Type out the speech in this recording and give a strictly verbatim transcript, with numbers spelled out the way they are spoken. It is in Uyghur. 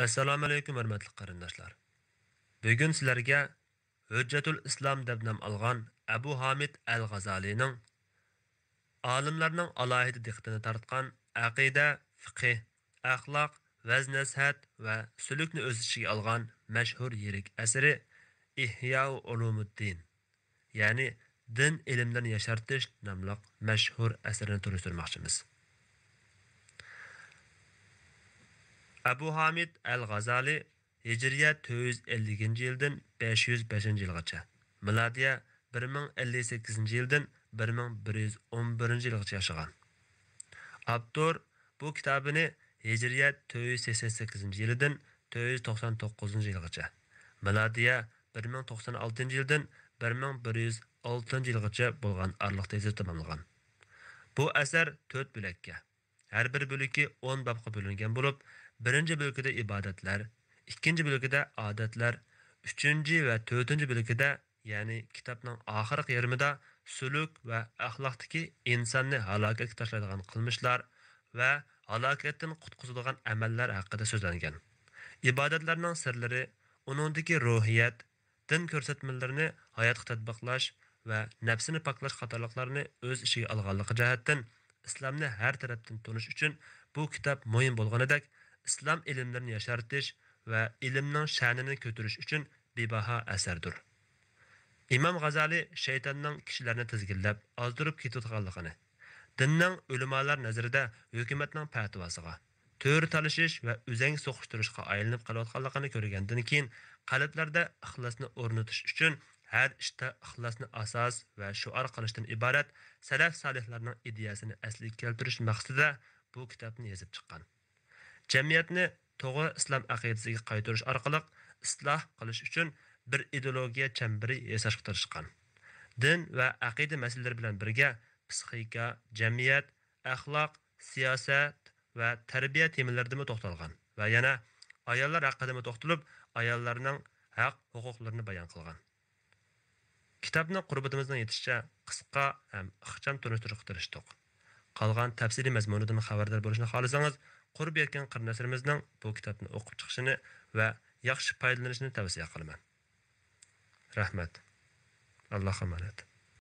ئەسسالامۇئەلەيكۇم، ھۆرمەتلىك قېرىنداشلار! بۈگۈن سىلەرگە ھۆججەتۇل ئىسلام دەپ نام ئالغان ئەبۇ ھامىد ئەل غازالىنىڭ ئالىملارنىڭ ئالاھىدە دىققىتىنى تارتقان ئەقىدە، فىقھى، ئەخلاق، ۋەز-نەسىھەت ۋە سۈلۈكنى ئۆز ئىچىگە ئالغان مەشھۇر يىرىك ئەسىرى ئىھيائۇ ئۇلۇمۇددىن، يەنى دىن ئىلىملىرىنى ياشارتىش ناملىق مەشھۇر ئەسىرىنى تونۇشتۇرماقچىمىز. ئەبۇ ھامىد ئەل غازالى ھىجرىيە تۆت يۈز ئەللىكىنچى يىلدىن بەش يۈز بەشىنچى يىلغىچە، مىلادىيە بىر مىڭ ئەللىك سەككىزىنچى يىلدىن بىر مىڭ بىر يۈز ئون بىرىنچى يىلغىچە ياشىغان. ئاپتور بۇ كىتابىنى ھىجرىيە تۆت يۈز سەكسەن سەككىزىنچى يىلىدىن تۆت يۈز توقسان توققۇزىنچى يىلغىچە، مىلادىيە بىر مىڭ توقسان ئالتىنچى يىلدىن بىر مىڭ بىر يۈز ئالتىنچى يىلغىچە بولغان ئارىلىقتا يېزىپ تاماملىغان. بۇ ئەسەر تۆت بۆلەككە، ھەر بىر بۆلىكى ئون بابقا بۆلۈنگەن بولۇپ، بىرىنچى بۆلىكىدە ئىبادەتلەر، ئىككىنچى بۆلىكىدە ئادەتلەر، ئۈچىنچى ۋە تۆتىنچى بۆلىكىدە، يەنى كىتابنىڭ ئاخىرقى يېرىمىدا سۈلۈك ۋە ئەخلاقتىكى ئىنساننى ھالاكەتكە تاشلايدىغان قىلمىشلار ۋە ھالاكەتتىن قۇتقۇزىدىغان ئەمەللەر ھەققىدە سۆزلەنگەن. ئىبادەتلەرنىڭ سىرلىرى، ئۇنىڭدىكى روھىيەت، دىن كۆرسەتمىلىرىنى ھاياتقا تەتبىقلاش ۋە نەپسىنى پاكلاش قاتارلىقلارنى ئۆز ئىچىگە ئالغانلىقى جەھەتتىن، ئىسلامنى ھەر تەرەپتىن تونۇش ئۈچۈن بۇ كىتاب مۇھىم بولغىنىدەك، ئىسلام ئىلىملىرىنى ياشارتىش ۋە ئىلىمنىڭ شەنىنى كۆتۈرۈش ئۈچۈن بىباھا ئەسەردۇر. ئىمام غازالى شەيتاننىڭ كىشىلەرنى تىزگىنلەپ، ئازدۇرۇپ كېتىۋاتقانلىقىنى، دىننىڭ ئۆلىمالار نەزىرىدە ھۆكۈمەتنىڭ پەتىۋاسىغا، تۆرە تالىشىش ۋە ئۈزەڭگە سوقۇشتۇرۇشقا ئايلىنىپ قېلىۋاتقانلىقىنى كۆرگەندىن كېيىن، قەلبلەردە ئىخلاسنى ئورنىتىش ئۈچۈن ھەر ئىشتا ئىخلاسنى ئاساس ۋە شوئار قىلىشتىن ئىبارەت سەلەف سالىھلارنىڭ ئىدىيەسىنى ئەسلىگە كەلتۈرۈش مەقسىتىدە بۇ كىتابنى يېزىپ چىققان. جەمئىيەتنى توغرا ئىسلام ئەقىدىسىگە قايتۇرۇش ئارقىلىق ئىسلاھ قىلىش ئۈچۈن بىر ئىدېئولوگىيە چەمبىرى ياساشقا تىرىشقان. دىن ۋە ئەقىدە مەسىلىلىرى بىلەن بىرگە پسىخىكا، جەمئىيەت، ئەخلاق، سىياسەت ۋە تەربىيە تېمىلىرىدىمۇ توختالغان ۋە يەنە ئاياللار ھەققىدىمۇ توختىلىپ، ئاياللارنىڭ ھەق-ھوقۇقلىرىنى بايان قىلغان. كىتابنى قۇربىتىمىزنىڭ يېتىشىچە قىسقا ھەم ئىخچام تونۇشتۇرۇشقا تىرىشتۇق. قالغان تەپسىلىي مەزمۇنىدىن خەۋەردار بولۇشنى خالىسىڭىز، قۇربى يەتكەن قېرىنداشلىرىمىزنىڭ بۇ كىتابنى ئوقۇپ چىقىشىنى ۋە ياخشى پايدىلىنىشىنى تەۋسىيە قىلىمەن. رەھمەت. ئاللاھقا ئامانەت.